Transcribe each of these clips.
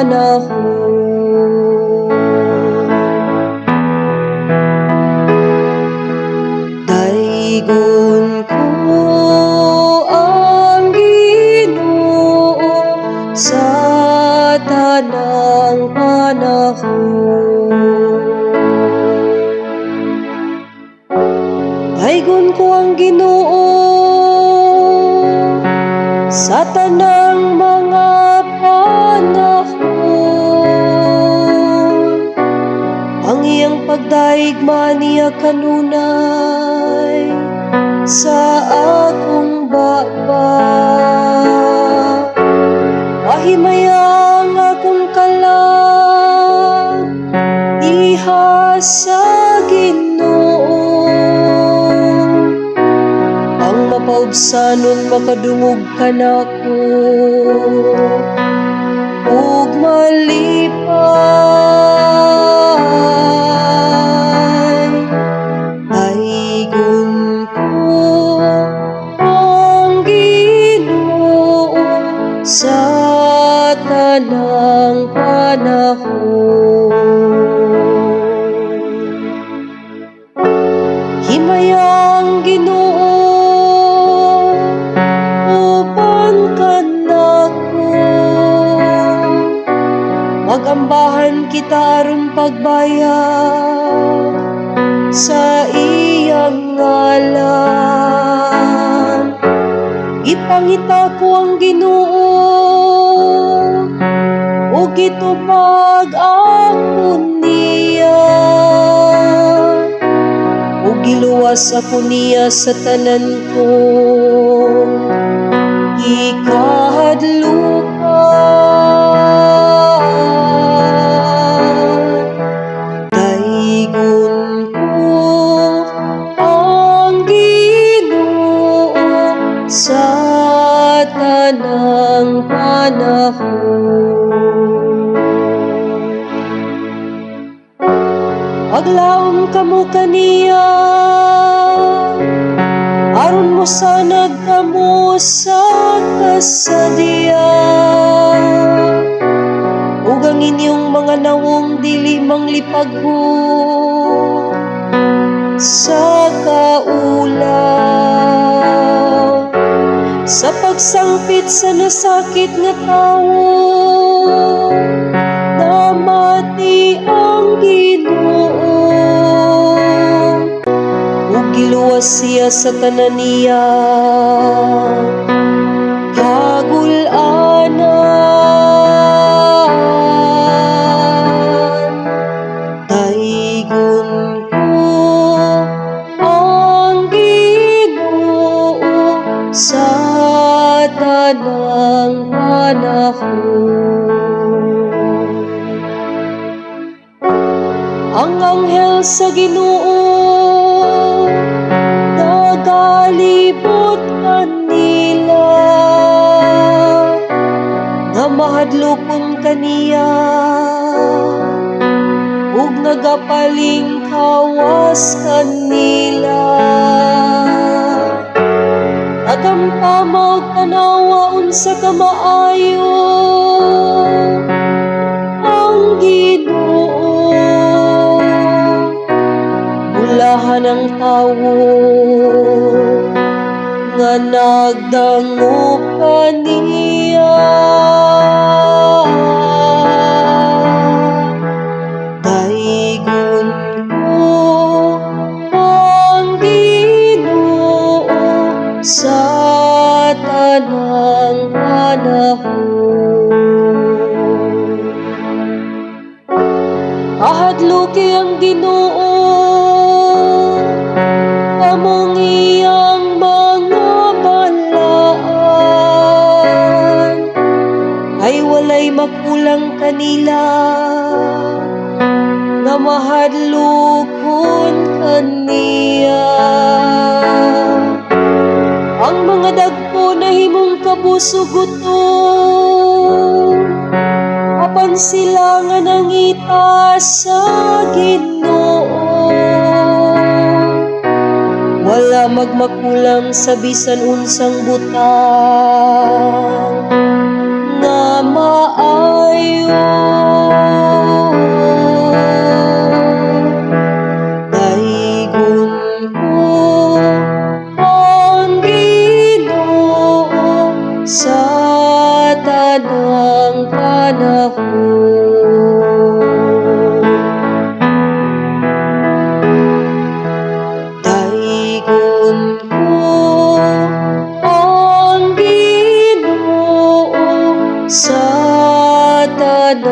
Panahon. Daygon ko ang Ginoo sa tanang panahon. Daygon ko ang Ginoo sa tanang mga panahon. Ang iyang pagdayeg niya kanunay sa akong baba. Pahimaya ang akong kalag diha sa Ginoo. Ang mapaubsanon makadungog kanako ug malipay. Daygon ko ang Ginoo sa tanang panahon. Himaya ang Ginoo uban kanako. Magambahan kita aron pagbayar sa iyang ngalan. Ipangita ko ang Ginoo ug gitubag ako niya ug giluwas ako niya sa tanan ko gikahadlukan. Daygon ko ang Ginoo sa tanang panahon. Paglaom kamo kaniya aron mosanag kamo sa kasadya ug ang inyong mga nawong dili manglipagho sa kaulaw. Sa pagsangpit sa nasakit nga tawo, namati ang Ginoo ug giluwas siya sa tanan niya kagul-anan. Daygon ko ang Ginoo sa tanang panahon. Ang anghel sa Ginoo nagalibot kanila nga mahadlokon kaniya ug nagapalingkawas kanila. Tagampama ug tanawa unsa ka maayo ang Ginoo. Bulahan ang tawo nga nagdangop kaniya. Daygon ko ang Ginoo sa tanang panahon. Kahadluki ang Ginoo, kamong iyang mga balaan, kay walay makulang kanila nga mahadlokon kaniya. Ang mga dagko nahimong kabus ug gutom, apan sila nga nangita sa Ginoo wala magmakulang sa bisan unsang butang nga maayo.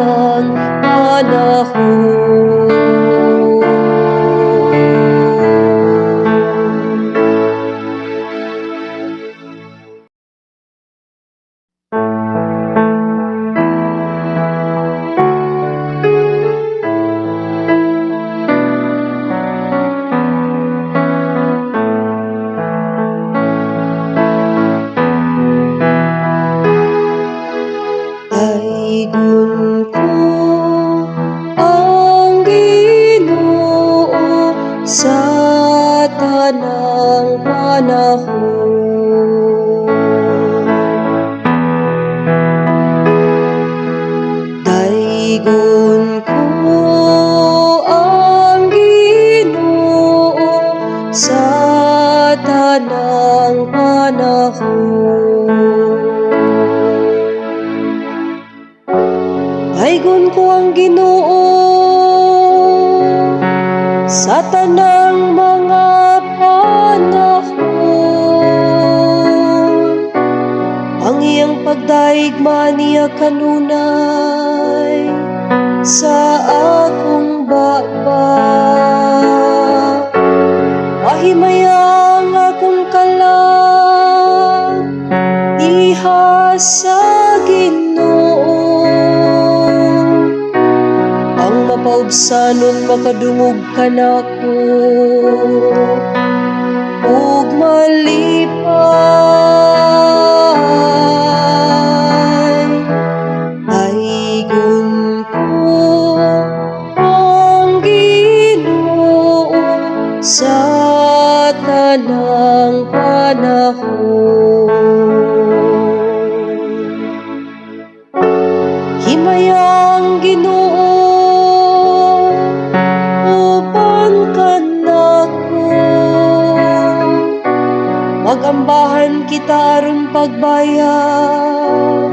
Tanang panahon. Daygon ko ang Ginoo sa tanang panahon. Daygon ko ang Ginoo sa tanang panahon. Daygon ko ang Ginoo sa tanang mga panahon. Ang iyang pagdayeg niya kanunay sa akong baba. Pahimaya ang akong kalag diha sa Ginoo. Ang mapaubsanon makadungog kanako ug malipay. Daygon ko ang Ginoo sa tanang panahon. Himaya ang Ginoo uban kanako. Magambahan kita aron pagbayar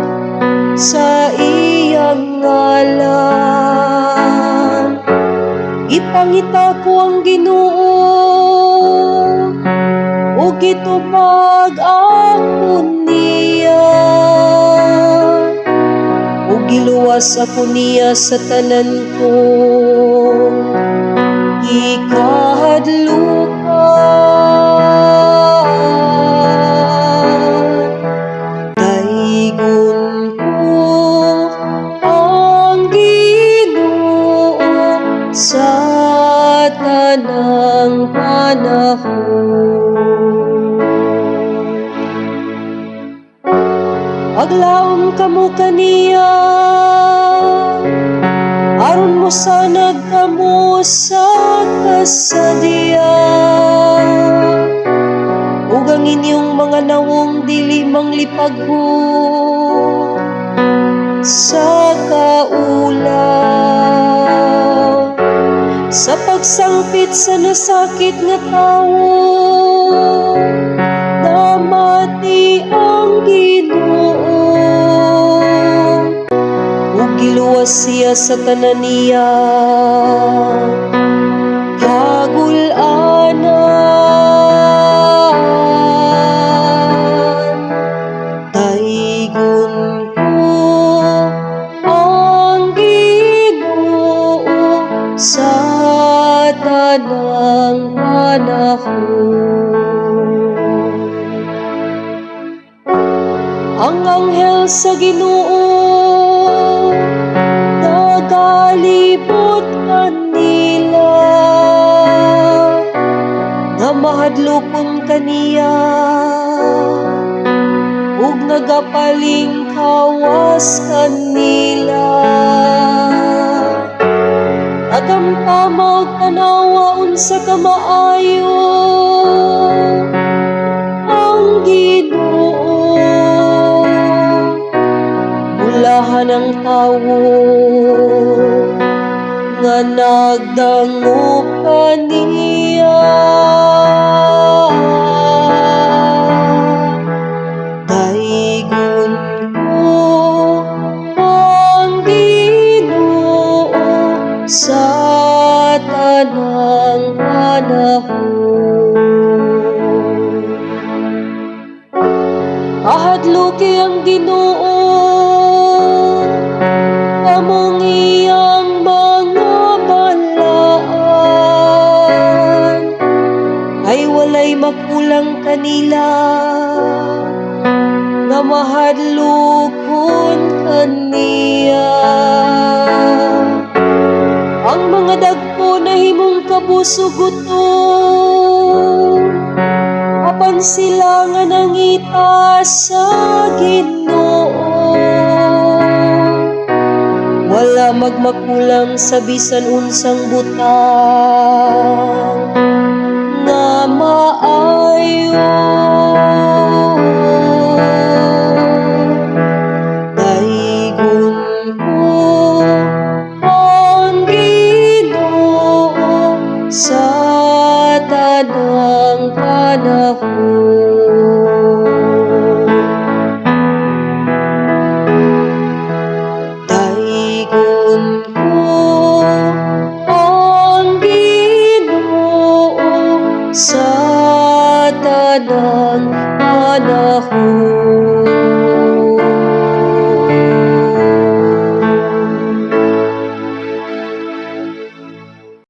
sa iyang ngalan. Gipangita ko ang Ginoo ug gitubag ako niya ug giluwas ako niya sa tanan kong gikahadlukan. Daygon ko ang Ginoo sa tanang panahon. Paglaom kamo kaniya aron mosanag kamo sa kasadya ug ang inyong mga nawong dili manglipagho sa kaulaw. Sa pagsangpit sa nasakit nga tawo, namati ang Ginoo ug giluwas siya sa tanan niya kagul-anan. Daygon ko ang Ginoo sa tanang panahon. Ang anghel sa Ginoo nagalibot kanila nga mahadlokon kaniya ug nagapalingkawas kanila. Tagamtama ug tanawa unsa ka maayo ang Ginoo. Bulahan ang tawo nga nagdangop kaniya. Daygon ko ang Ginoo sa tanang panahon. Kahadluki ang Ginoo, kamong kanila nga mahadlokon kaniya. Ang mga dagko nahimong kabus ug gutom, apan sila nga nangita sa Ginoo wala magmakulang sa bisan unsang butang nga maayo. Daygon ko ang Ginoo sa tanang panahon. Daygon ko ang Ginoo sa tanang panahon.